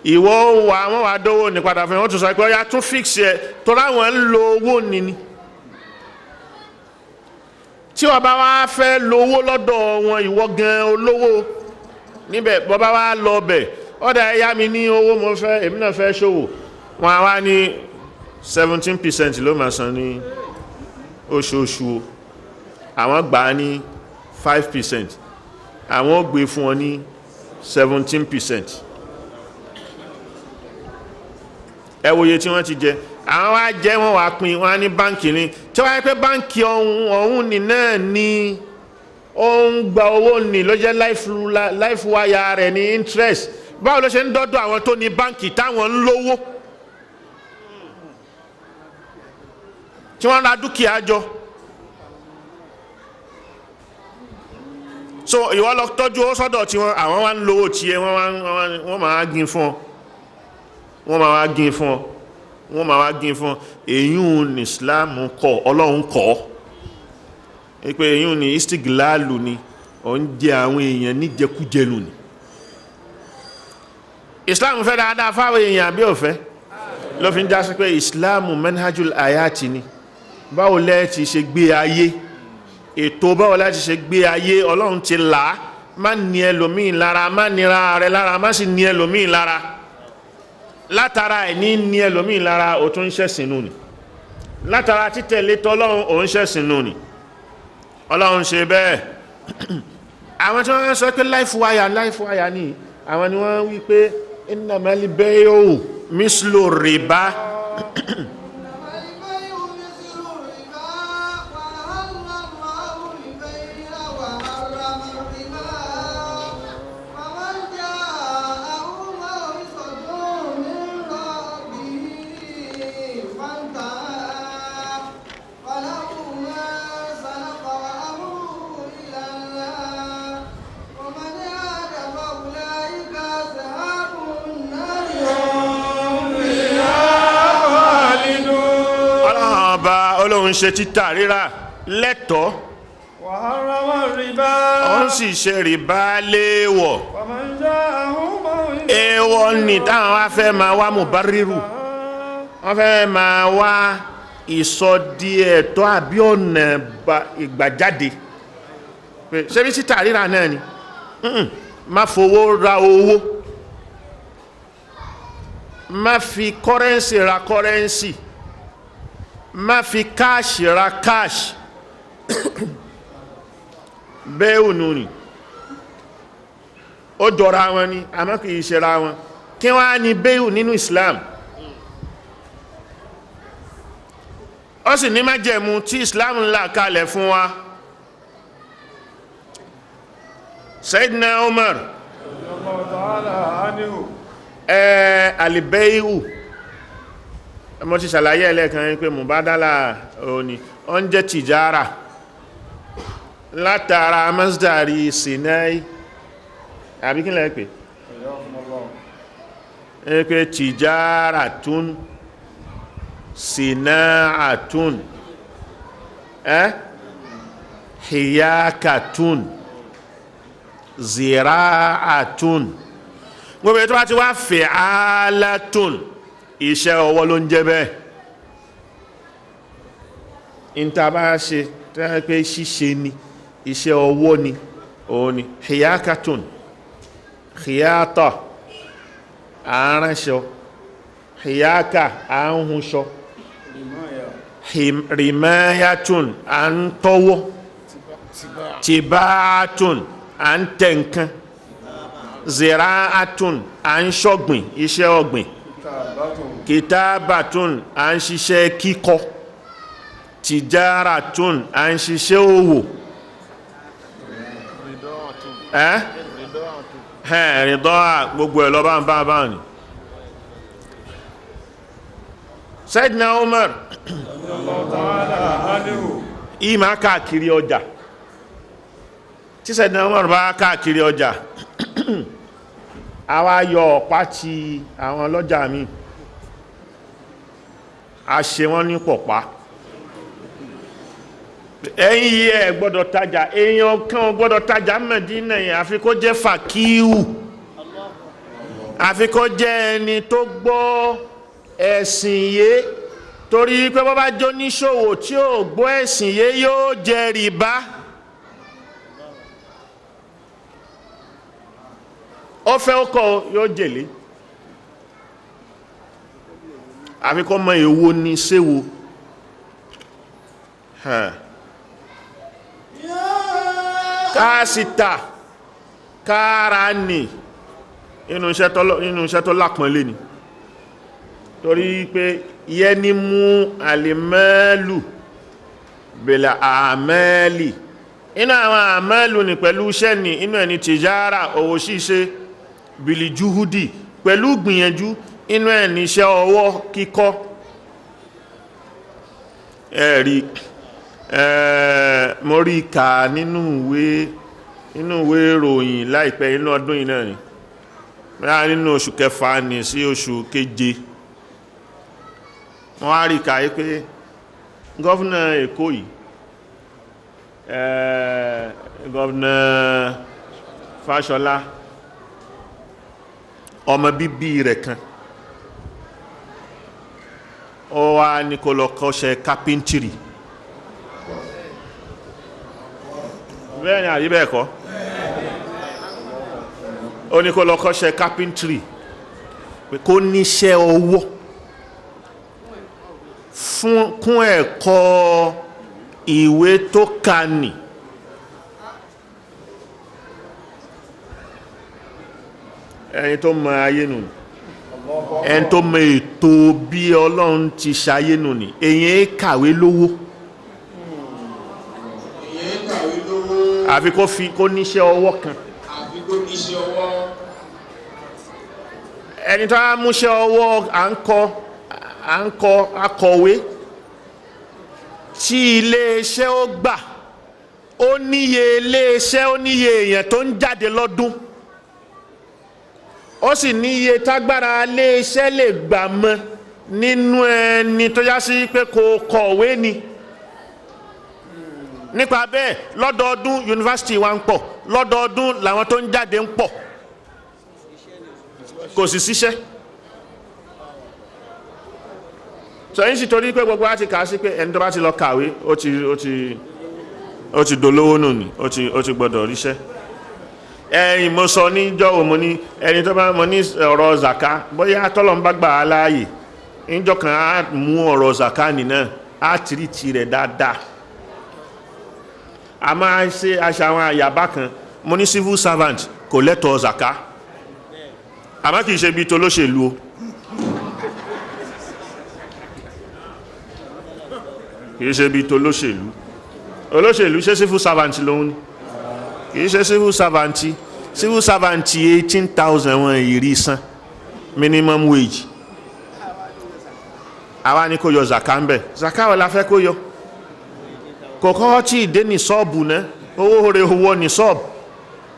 Ìwọ wà, wọ́n wà dówó ní padà fún ẹ, wọ́n tún sọ pé ọya tún fix ẹ, torí àwọn ń lo owó ni ni. Tí wọ́n bá wá fẹ́ lówó lọ́dọ̀ wọn, ìwọ gan olówó níbẹ̀, bọ́ bá wá lọ bẹ̀, ọ̀dà ẹ yá mi ní owó, mo fẹ́, èmi náà fẹ́ ṣòwò, wọn á wá ní 17% ló máa san ní oṣooṣù o. Àwọn gbà á ní 5%, àwọn ó gbé fún ọ ní 17%. Ẹ wòye tí wọ́n ti jẹ, àwọn wá jẹ́, wọ́n wá pín, wọ́n á ní báǹkì ni. Tí wọ́n á pẹ́ báǹkì ọ̀hún ọ̀hún ní náà ní ó ń gba owó ní ló jẹ́ life wire rẹ̀ ní interest. Báwo ló ṣe ń dọ́dọ̀ àwọn tó ní báǹkì táwọn ń lówó tí wọ́n ra dúkìá jọ? So ìwọ lọ tọ́jú owó sọ́dọ̀ tí wọ́n, àwọn wá ń lówó tiẹ̀, wọ́n máa gin fún ọ, wọ́n máa wá gin fún ọ, wọ́n máa wá gin fún ọ. Èyún ní Islam kọ̀, Ọlọ́run kọ̀ pé èyún ní istiglalu ni. Ó ń jẹ àwọn èèyàn níjẹkújẹ nù ni. Islam fẹ́ dáadáa fáwọn èèyàn àbí ò fẹ́? Ló fi ń já sí pé Islam manhajul ayati ni. Báwo lẹ́ ti ṣe gbé ayé, ètò báwo lẹ́ ti ṣe gbé ayé, Ọlọ́run ti là á. Má ní ẹlòmíì lára, má nira rẹ lára, má sì ní ẹlòmíì lára. Látara ẹ̀ ní ní ẹlòmíì lára, ó tún ń ṣẹ̀sìn nù ni. Látara títẹ̀lé tọ́lọ́run, ó ń ṣẹ̀sìn nù ni. Ọlọ́run ṣe bẹ́ẹ̀. Àwọn tí wọ́n sọ pé life wire, life wire ni, àwọn ni wọ́n wí pé innamal bay'u mislu riba. Ọlọ́run ṣe títà rírà lẹ́tọ̀ọ́, ó sì ṣe rìbá léèwọ̀. Èèwọ̀ ni táwọn wá fẹ́ máa wá mùbárírù, wọ́n fẹ́ máa wá ìsọdí ẹ̀tọ́ àbí ọ̀nà ìgbàjáde. Ṣé bí títà rírà náà ni? Má fowó ra owó, má fi kọ́rẹ́nsì ra kọ́rẹ́nsì, má fi káàṣì ra káàṣì. Bẹ́ẹ̀ ònú ni ó jọra wọn ni, àmọ́ kìí ṣe ra wọn. Kí wọ́n á ní bẹ́ẹ̀ nínú Islam? Ó sì ní májẹ̀mú tí Islam ń là kalẹ̀ fún wa. Sayyidina Umar alibẹ́ẹ̀hù, mo ti ṣàlàyé ẹlẹ́kan pé mubadala òní ó ń jẹ́ tìjára látara masdari sinai, àbí kí lẹ́ pé pé tìjára tún sinaatun hiyakatun ziraatun, gbogbo ètò bá ti wá fi'alatun, iṣẹ́ ọwọ́ ló ń jẹ́ bẹ́ẹ̀. Ìta bá ṣe tẹ́ pé ṣíṣe ni, iṣẹ́ ọwọ́ ni, òun ni hiyakatun, hiyata àáránṣọ, hiyaka àánhunṣọ, rimayatun à ń tọwọ́, tibaatun à ń tẹ nǹkan, ziraatun à ń ṣọ̀gbìn, iṣẹ́ ọ̀gbìn, kitabatun à ń ṣiṣẹ́ kíkọ, tijaratun à ń ṣiṣẹ́ òwò, rìdọ́à gbogbo ẹ̀ lọ bá ń bá bá ní. Sayyidina Umar ìmá káàkiri ọjà. Tí Sayyidina Umar bá káàkiri ọjà, a wá yọ ọ̀pá ti àwọn ọlọ́jà mi, a ṣe wọ́n ní pọ̀pá. Ẹ̀yin yìí ẹ gbọ́dọ̀ tajà, èèyàn kan gbọ́dọ̀ tajà Mẹ̀dínà yẹn àfi kó jẹ́ fàkíhù, àfi kó jẹ́ ẹni tó gbọ́ ẹ̀sìn yé, torí pé bó bá jó níṣòwò tí ò gbọ́ ẹ̀sìn yé yóò jẹ rìbá. Ó fẹ́ ó kọ́ yóò jèlé, àfi kó mọ èwo ni séwo. Káàsìtà káàrà ní inú iṣẹ́ tó lápọ̀nlé ni, torí pé yẹ ní mú alìmẹ́lù bèlà àmẹ́lì, inú àwọn àmẹ́lù ní pẹ̀lú iṣẹ́ ní inú ẹni tìjára òwò ṣíṣe, bìlìjúhúdì pẹ̀lú gbìyànjú, inú ẹni iṣẹ́ ọwọ́ kíkọ́. Ẹ̀rí mo rí kà nínú ìwé ìròyìn láìpẹ́ inú ọdún yìí náà ni, nínú oṣù kẹfà ní sí oṣù keje, wọ́n á rí kà pé gọ́fúnà Èkó yìí Gọ́vnà Fáṣọlá, ọmọ bíbí rẹ̀ kan, ó wá ní kó lọ kọ́ṣẹ́ kápẹ́ntìrì. Bẹ́ẹ̀ ni àbí bẹ́ẹ̀ kọ́? Ó ní kó lọ kọ́ṣẹ́ kápẹ́ntìrì, pé kó níṣẹ́ ọwọ́ fún kún ẹ̀kọ́ ìwé tó kà ní. Ẹni tó mọ ayé nù, ẹni tó mọ ètò bí Ọlọ́run ti ṣayé nù ní. Èyàn kàwé lówó, Èyàn kàwé lówó, àfi kó fi kó níṣẹ́ ọwọ́ kan. Àfi kó níṣẹ́ ọwọ́. Ẹni tó á múṣẹ́ ọwọ́, à ń kọ akọ̀wé tí iléeṣẹ́ ó gbà, ó níye iléeṣẹ́, ó níye èèyàn tó ń jáde lọ́dún, ó sì níye tágbára iléeṣẹ́ lè gbà mọ́ nínú ẹni tó yá sí pé kò kọ̀wé ni. Nípa bẹ́ẹ̀, lọ́dọọdún yunifásitì wa ń pọ̀, lọ́dọọdún làwọn tó ń jáde ń pọ̀, kò sì síṣẹ́. Sọyìn sì torí pé gbogbo wa ti kà á sí pé ẹni tó bá ti lọ kàwé, ó ti dolówó nù ní, ó ti gbọdọ̀ ríṣẹ́. Ẹ̀yìn mo sọ níjọ́ wo, mo ní ẹni tó bá mo ní ọ̀rọ̀ zaka, bóyá tọ́lọ̀ ń bá gbà á láàyè níjọ́ kan, á mú ọ̀rọ̀ zaka nìna, á tìrìtì rẹ̀ dáadáa. A máa ṣe aṣa àwọn àyàbá kan. Mo ní civil servant kò lẹ́tọ̀ọ́ zaka, àmọ́ kìí ṣe bíi tolóṣèlú o, kìí ṣe bíi tolóṣèlú. Olóṣèlú, ṣe civil servant lòun ni? Kìí ṣe civil servant. Civil servant, 18,000 wọn ìrí san minimum wage. Àwa ni kó yọ zaka ń bẹ̀. Zaka wà la fẹ́ kó yọ? Kò kọ́kọ́ tí ì dé ní sọ́ọ̀bù náà, owó rẹ̀ owó ní sọ́ọ̀bù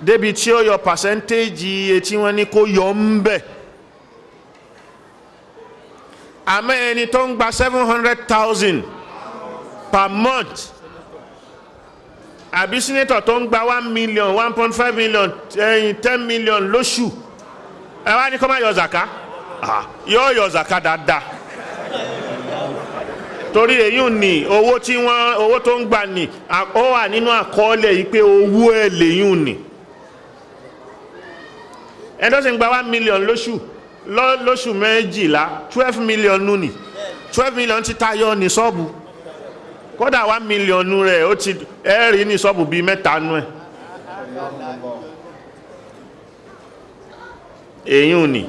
débi tí ó yọ percentage iye tí wọ́n ní kó yọ ń bẹ̀. Àmọ́ ẹni tó ń gba 700,000 per month, àbí senator tó ń gba 1 million, 1.5 million, ẹ̀yìn 10 million lóṣù, ẹ wá ní kó má yọ zaka? Yóò yọ zaka dáadáa, torí èyí ò ní owó tí wọ́n, owó tó ń gbà ní, ó wà nínú àkọọ́lẹ̀ yìí pé owó ẹ̀ lèyìn ò ní. Ẹni tó sì ń gba 1 million lóṣù, lóṣù 12, 12 million nù ní. 12 million ti tayọ ní sọ́ọ̀bù. Kódà 1 million nù rẹ̀, ó ti ẹ̀rí ní sọ́ọ̀bù bíi mẹ́ta nù ẹ̀. Èyí ò ní.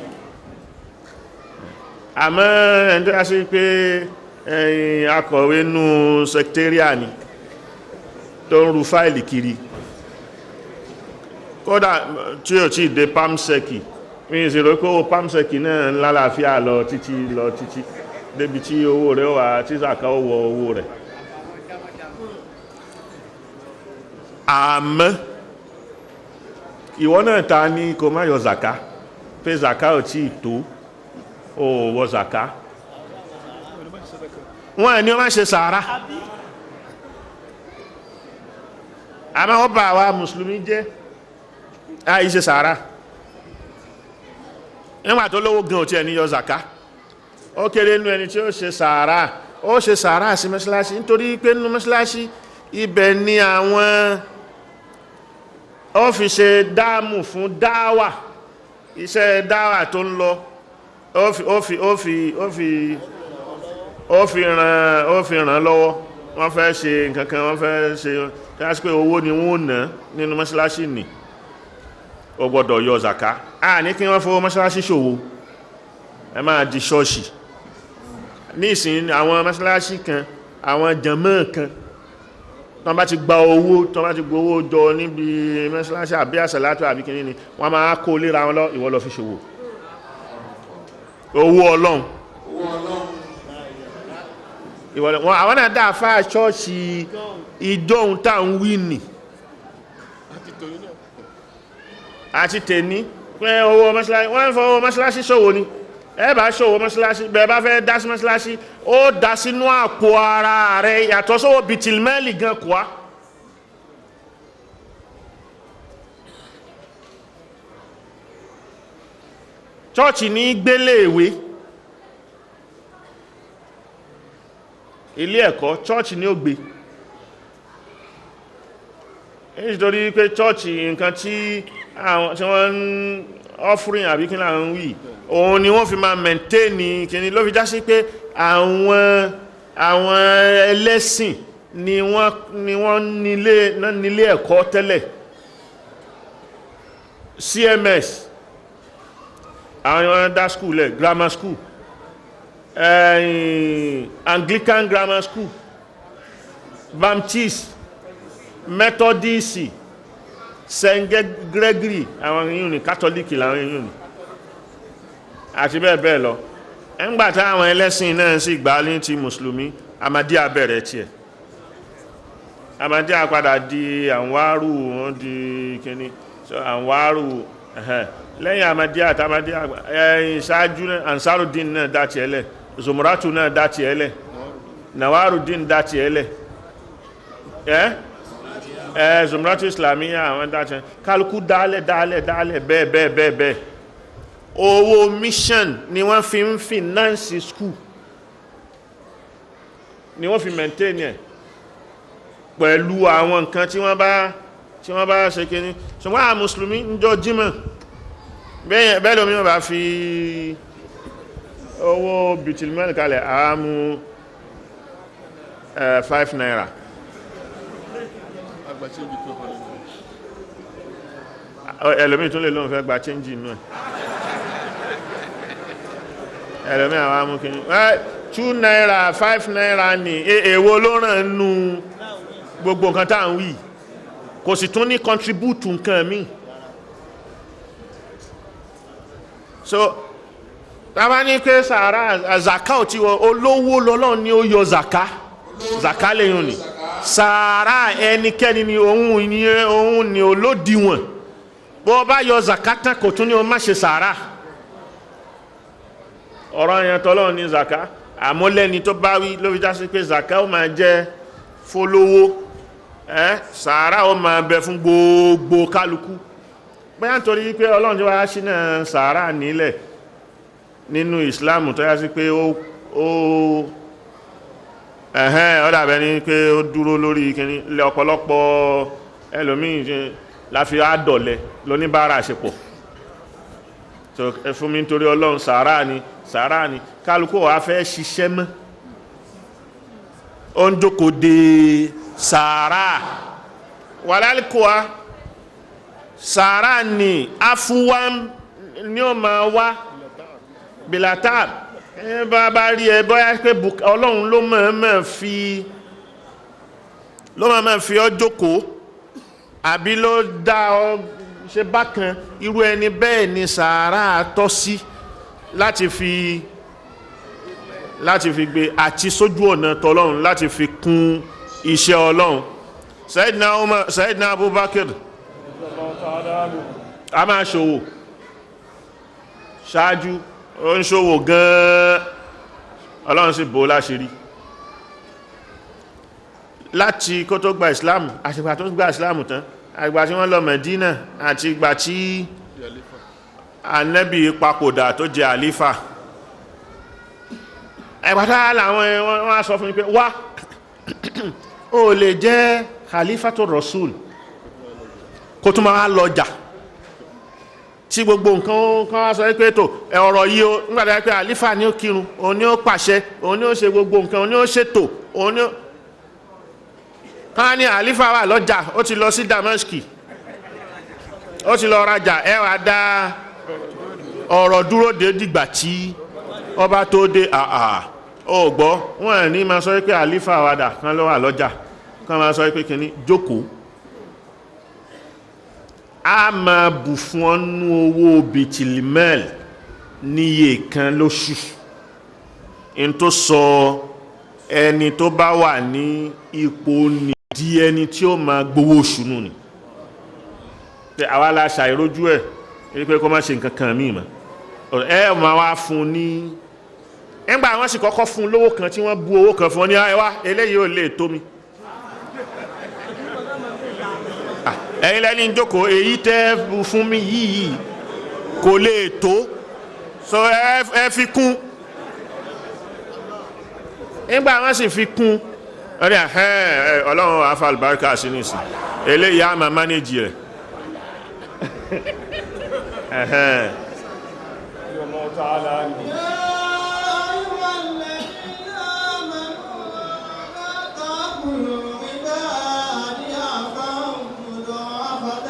Àmọ́ ẹni tó yá sí pé ẹ̀yìn akọ̀wé nú secretariat ni tó ń ru fáìlì kiri, kódà tí ò tí dé perm sec, mi sì rò pé owó perm sec náà ń lálàáfíà lọ títí lọ títí débi tí owó rẹ̀ wà tí zaka ó wọ owó rẹ̀. Àmọ́ ìwọ náà, ta ní kó má yọ zaka pé zaka ò tí ì tó ó wọ zaka? Wọ́n ní wọ́n má ṣe sàárà. Àmọ́ wọ́n bá wa mùsùlùmí jẹ́ àìṣe sàárà. Nígbà tó lówó gan ò tí ẹni yọ zaka, ó kéré nú ẹni tí ó ṣe sàárà. Ó ṣe sàárà sí mọ́ṣáláṣí, nítorí pé nínú mọ́ṣáláṣí ibẹ̀ ni àwọn ó fi ṣe dáàmù fún dáwà, iṣẹ́ dáwà tó ń lọ. Ó fi ó fi ó fi ó fi ó fi ràn ó fi ràn lọ́wọ́. Wọ́n fẹ́ ṣe nǹkan kan, wọ́n fẹ́ ṣe kí pé owó ni wọ́n ná nínú mọ́ṣáláṣí nì, ó gbọ́dọ̀ yọ zaka. A ní kí wọ́n fowó mọ́ṣáláṣí ṣòwò, ẹ máa di ṣọ́ọ̀ṣì ní ìsìn. Àwọn mọ́ṣáláṣí kan, àwọn jàmọ́ kan, tán bá ti gba owó, tán bá ti gba owó jọ níbi mọ́ṣáláṣí àbí àsàlátù àbí kìíní ni, wọ́n máa kó léra wọn lọ. Ìwọ lọ fi ṣòwò, owó Ọlọ́run. Owó Ọlọ́run. Ìwọ lọ. Wọn àwọn náà dáa fáà ṣọ́ọ̀ṣì ìjọun tá ń wí nì àti tèní pé owó mọ́ṣáláṣí, wọ́n ń fọwọ́ mọ́ṣáláṣí ṣòwò ni. Ẹ bá ṣòwò mọ́ṣáláṣí, bẹ́ẹ̀ bá fẹ́ dá sí mọ́ṣáláṣí, ó dá sínú àpò ara rẹ̀, yàtọ̀ sówó bìtìlmẹ́lì gan kùá. Chọ́ọ̀chì ní gbéléèwé, ilé ẹ̀kọ́ chọ́ọ̀chì ní ó gbé, nítorí pé chọ́ọ̀chì nǹkan tí àwọn tí wọ́n ń offering àbí kí là ń wí, òun ni wọ́n fi máa maintain kíní, ló fi já sí pé àwọn ẹlẹ́sìn ni wọ́n nílé ẹ̀kọ́ tẹ́lẹ̀. CMS, àwọn ni wọ́n dá school lẹ̀, grammar school, Anglican grammar school, Baptist, Methodist, St Gregory, àwọn yìí ní Catholic làwọn yìí ní, àti bẹ́ẹ̀ bẹ́ẹ̀ lọ. Ẹ̀ngbà táwọn ẹlẹ́sìn náà sì gbà ní ti mùsùlùmí, Ahmadiyya bẹ̀rẹ̀ tiẹ̀. Ahmadiyya padà di Ànwárù, wọ́n di kíní, so Ànwárù ẹ̀hẹ́n. Lẹ́yìn Ahmadiyya àti Ahmadiyya ẹ̀yìn ṣáájú náà, Ansarudin náà dá tiẹ̀ lẹ̀, Zumratu náà dá tiẹ̀ lẹ̀, Nawarudin dá tiẹ̀ lẹ̀, ẹ́ ẹ́ Zumratu Islamiyya, àwọn dá tiẹ̀, kálukú dálẹ̀ dálẹ̀ dálẹ̀, bẹ́ẹ̀ bẹ́ẹ̀ bẹ́ẹ̀ bẹ́ẹ̀. Owó mission ni wọ́n fi ń finance school, ni wọ́n fi maintain ẹ̀ pẹ̀lú àwọn nǹkan tí wọ́n bá ṣe kíní. Ṣùgbọ́n àwọn mùsùlùmí ń jọ jímọ̀ bẹ́ẹ̀ bẹ́ẹ̀ lómi wọ́n bá fi owó bìtìlmẹ́lì kalẹ̀, àámú 5 naira. Agba change 200. Ẹlòmí tún lè lóun fẹ́ gba change inú ẹ̀. Ẹlòmí àwọn amúkíní 2 naira, 5 naira ní èwo ló ràn nú gbogbo nǹkan tá à ń wí? Kò sì tún ní contribute nǹkan míì. So tábà ní pé sàárà, zaka ò tí wọ olówó lọ́lọ́run ni ó yọ zaka. Zaka lẹ́yìn ni sàárà, ẹnikẹ́ni ni òun ni òun ni olódiwọ̀n. Bó bá yọ zaka tán, kò tún ní o má ṣe sàárà. Ọ̀rọ̀ yẹn tọ́lọ́run ní zaka, àmọ́ lẹ́ni tó bá wí ló fi já sí pé zaka ó máa jẹ́ fólówó, ẹ́ sàárà ó máa bẹ fún gbogbo kálukú. Bóyá nítorí pé Ọlọ́run tí wàá ṣínà sàárà nílẹ̀ nínú Ìsìláàmù, tó yá sí pé ó ẹ̀hẹ́n, ó dàbẹ́ ní pé ó dúró lórí kíní lẹ ọ̀pọ̀lọpọ̀ ẹlòmíì ṣe láfi àdọ̀lẹ̀ lóníbàárà ṣe pọ̀. So ẹ fún mi nítorí Ọlọ́run, sàárà ni, sàárà ni. Kálukú wa fẹ́ ṣiṣẹ́ mọ́, ó ń jókòó de sàárà wàlálìkọ́á. Sàárà ni afúwá ní ó máa wá bilatab. Ẹ bá rí ẹ bóyá pé Ọlọ́run ló mọ̀ọ́mọ̀ fi ọ́ jókòó, àbí ló dá ọ ṣe bákan, irú ẹni bẹ́ẹ̀ ni sàárà tọ́ sí láti fi gbé àti sójú ọ̀nà tọlọ́run, láti fi kún iṣẹ́ Ọlọ́run. Sayyidina Umar, Sayyidina Abubakar a máa ṣòwò ṣáájú, ó ń ṣòwò gan-an, Ọlọ́run sì bò láṣìírí láti kó tó gba Islam. Àtìgbà tó gba Islam tán, àgbà tí wọ́n lọ Medina, àti ìgbà tí Ànábì papòdà tó jẹ àlífà, ẹgbàtà làwọn wọ́n á sọ fún mi pé wá, ó lè jẹ́ khalifa tó Rasul kó tún máa lọ́jà tí gbogbo nǹkan kan wá sọ pé tó ọ̀rọ̀ yìí o. Nígbàtà pé àlífà ní ó kírun, òun ní ó pàṣẹ, òun ní ó ṣe gbogbo nǹkan, òun ní ó ṣètò, òun ní ó ká ní àlífà wà lọ́jà, ó ti lọ sí Damascus, ó ti lọ rajà, ẹ wá dá ọ̀rọ̀ dúró dé dìgbà tí ọba tó dé. Àà, ó gbọ́, wọ́n ní máa sọ pé àlífà wàdà kan ló wà lọ́jà, kan máa sọ pé kìíní jókòó, a máa bù fún ọ nú owó bìtìlímẹ́ẹ̀lì níye kan lóṣù. In tó sọ ẹni tó bá wà ní ipò ní di ẹni tí ó máa gbowó oṣù nù ni pé àwa la ṣàìrójú ẹ̀ ní pé kó má ṣe nǹkan kan míì mọ́. Ẹ máa wá fún un ní nígbà wọ́n sì kọ́kọ́ fún un lówó kan tí wọ́n bu owó kan fún ọ ní, ẹ wá, eléyìí ò lè tó mi. Ẹ̀yin lẹ́ni jókòó, èyí tẹ́ bu fún mi yìí kò lè tó. So ẹ fi kún. Nígbà wọ́n sì fi kún, ọdí ẹ̀hẹ́n, Ọlọ́run afa àlùbáríkà sí nìsín, eléyìí á máa mánéjì rẹ̀. Ẹ̀hẹ́n. Allahu ta'ala anhu. يا أيها الذين آمنوا لا تأكلوا الربا أضعافا مضاعفة.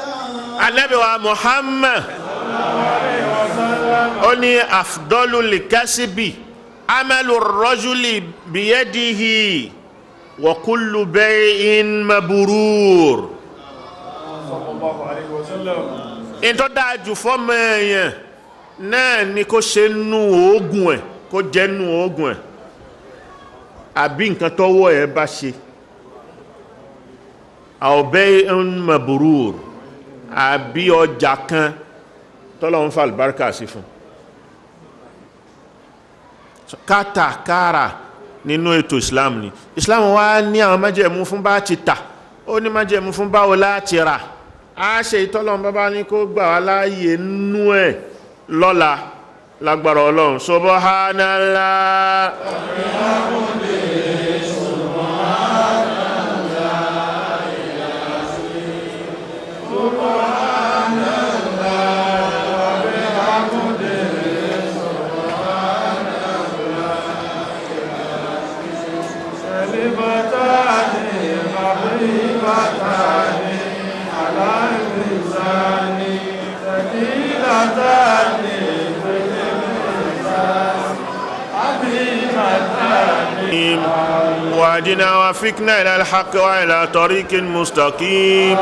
Ànábì wa Muhammad ó ní afdalu likasibi amalu rajuli biyadihi wa kullu bay'in mabrur. Sallallahu alayhi wa sallam. In tó dáa jù fọ́mọ èèyàn náà ni kó ṣe nú oògùn ẹ̀, kó jẹ́ nú oògùn ẹ̀, àbí nǹkan tọ́wọ́ ẹ̀ bá ṣe. Aw bay'un mabrur, àbí ọjà kan tọ́lọ́run fa àlùbáríkà sí fún. Kátàkárà nínú ètò Islam ni. Islam wá ní àwọn májẹ̀mú fún bá ti tà, ó ní májẹ̀mú fún báwo láti rà. A ṣe ìtọ́lọ́run bábá ní kó gbà wá láàyè nú ẹ̀ lọ́la lágbára Ọlọ́run. Subhanallah. كلمتان خفيفتان على اللسان ثقيلتان في الميزان حبيبتان. واهدنا وفقنا إلى الحق وإلى طريق مستقيم.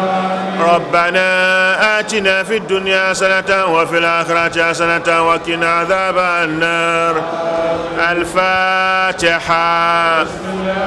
ربنا آتنا في الدنيا حسنة وفي الآخرة حسنة وقنا عذاب النار. الفاتحة. بسم الله.